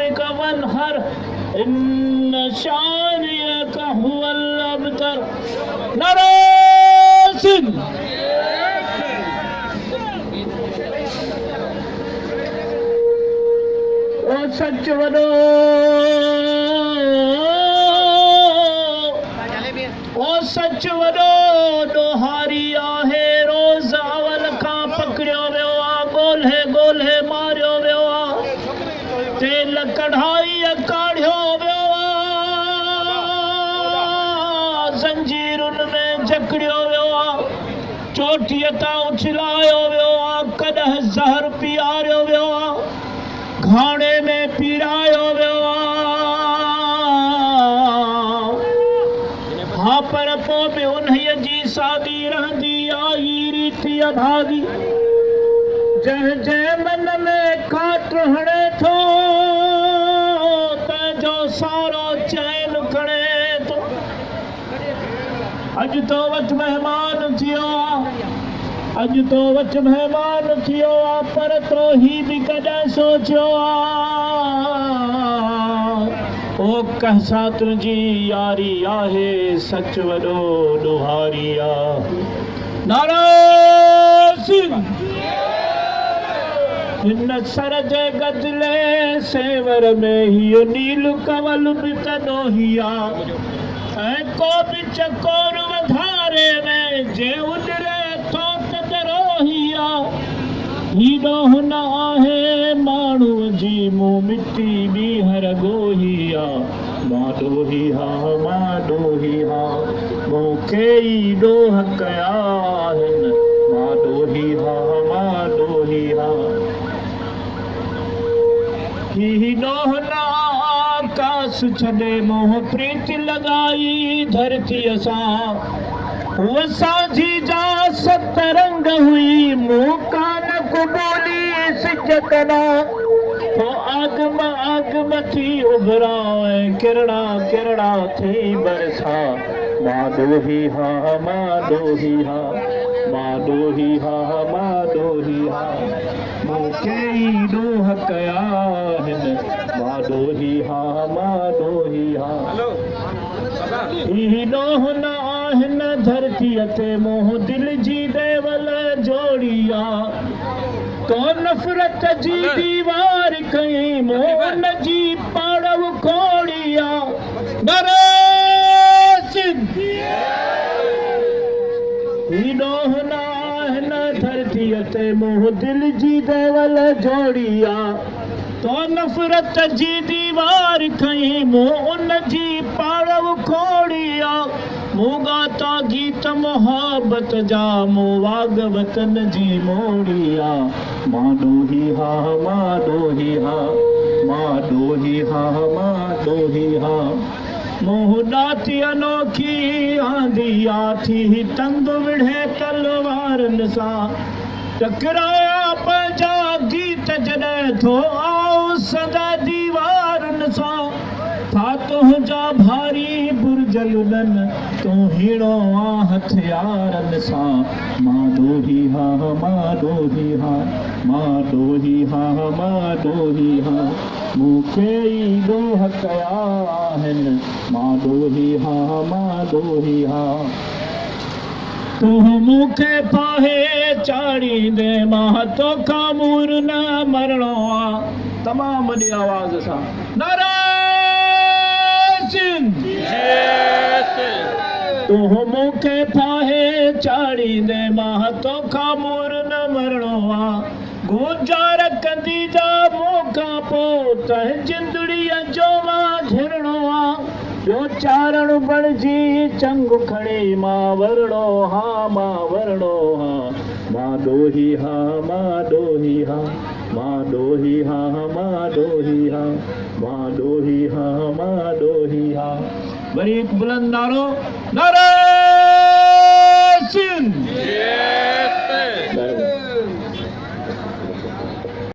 ربک وانحر ان شانئک هو الابتر. نعرہ سنڌ. او سچ وڏو او سچ وڏو ڏوهاري آهي، روز اول کان پڪڙيو ويو آ، ڳولهي ڳولهي ماريو ويو آ، تيل ڪڙهائيء ڪاڙهيو ويو آ، زنجيرن ۾ جڪڙيو ويو آ، چوٽيء تان اڇلايو ويو آ، ڪڏهن زهر پياريو ويو آ، گهاڻي ۾ پيرايو ويو آ. ها پر پوء به انهيء جي ساڳي رهندي آئي ريت اڀاڳي. جنهن جنهن من ۾ ڪاٽ هڻي ٿو، تنهن جو سارو چين کڻي ٿو. اڄ تو وٽ مهمان ٿيو آ، اڄ تو وٽ مهمان ٿيو آ، پر تو هي به ڪڏهن سوچيو آ، او ڪنهن سان تنهنجي ياري آهي، سچ وڏو ڏوهاري آ. نعرہ سنڌ. هن سر جي گدلي سيور ۾ هيء نيل ڪنول به ته ڏوهي آ. ۽ ڪو به چڪور وڌاري ۾ جي اڏري ٿو ته دروهي آ. هي ڏوهه نه آهي ماڻهوء جي مون مٽي ٻيهر ڳوهي آ. مان ڏوهي ها مان ڏوهي ها مون ڪيئي ڏوهه ڪيا آهن. مان ڏوهي ها مان ڏوهي ها. هي ڏوهه نه آڪاس ڇڏي مون پريت لڳائي ڌرتيء سان. هوء سانجهي جا ست رنگ هئي مون ڪانه قبولي سج ڪنا. ٿو آگم آگم ٿي اڀران ۽ ڪرڻا ڪرڻا ٿي برسان. مان ڏوهي ها مان ڏوهي ها مان ڏوهي ها مان ڏوهي ها. مون ڪيئي ڏوهه ڪيا آهن، مان ڏوهي ها مان ڏوهي ها. هي ڏوهه نه آهن ڌرتيء تي مون دل جي ديول جوڙي آ. تو نفرت جي ديوار کنئي مون ان جي پاڙ اکوڙي آ. نعرہ سنڌ. هي ڏوهه نه آهن ڌرتيء تي مون دل جي ديول جوڙي آ. تو نفرت جي ديوار کنئي مون ان جي پاڙ اکوڙي آ. مون ڳاتا گيت محبت جا مون واڳ وطن جي موڙي آ. مان ڏوهي ها مان ڏوهي ها مان ڏوهي ها مان ڏوهي ها. مون ڏات انوکي آندي آ ٿي تنگ وڙهي تلوارن سان. ٽڪرايا پنهنجا گيت جڏهن ٿو آئون سدا ديوارن سان. ٿا تنهنجا ڀاري برج لڏن تون هيڻو آ هٿيارن سان. مان ڏوهي ها مان ڏوهي ها مان ڏوهي ها مان ڏوهي ها. مون ڪيئي ڏوهه ڪيا آهن، مان ڏوهي ها مان ڏوهي ها. تون مون کي ڦاهي چاڙهيندين، مان توکان مور نه مرڻو آ. تمام وڏي آواز سان نعرہ سنڌ. تون مون کي ڦاهي چاڙهيندين، مان توکان مور نه مرڻو آ. گونجار ڪندي جا مون کان پوء، تنهن جندڙيء جو مان جهرڻو آ. ٻيو چارڻ بڻجي چنگ کڻي مان ورڻو ها مان ورڻو ها. مان ڏوهي ها مان ڏوهي ها مان ڏوهي ها مان ڏوهي ها مان ڏوهي ها مان ڏوهي ها. وري هڪ بلند نعرو، نعرہ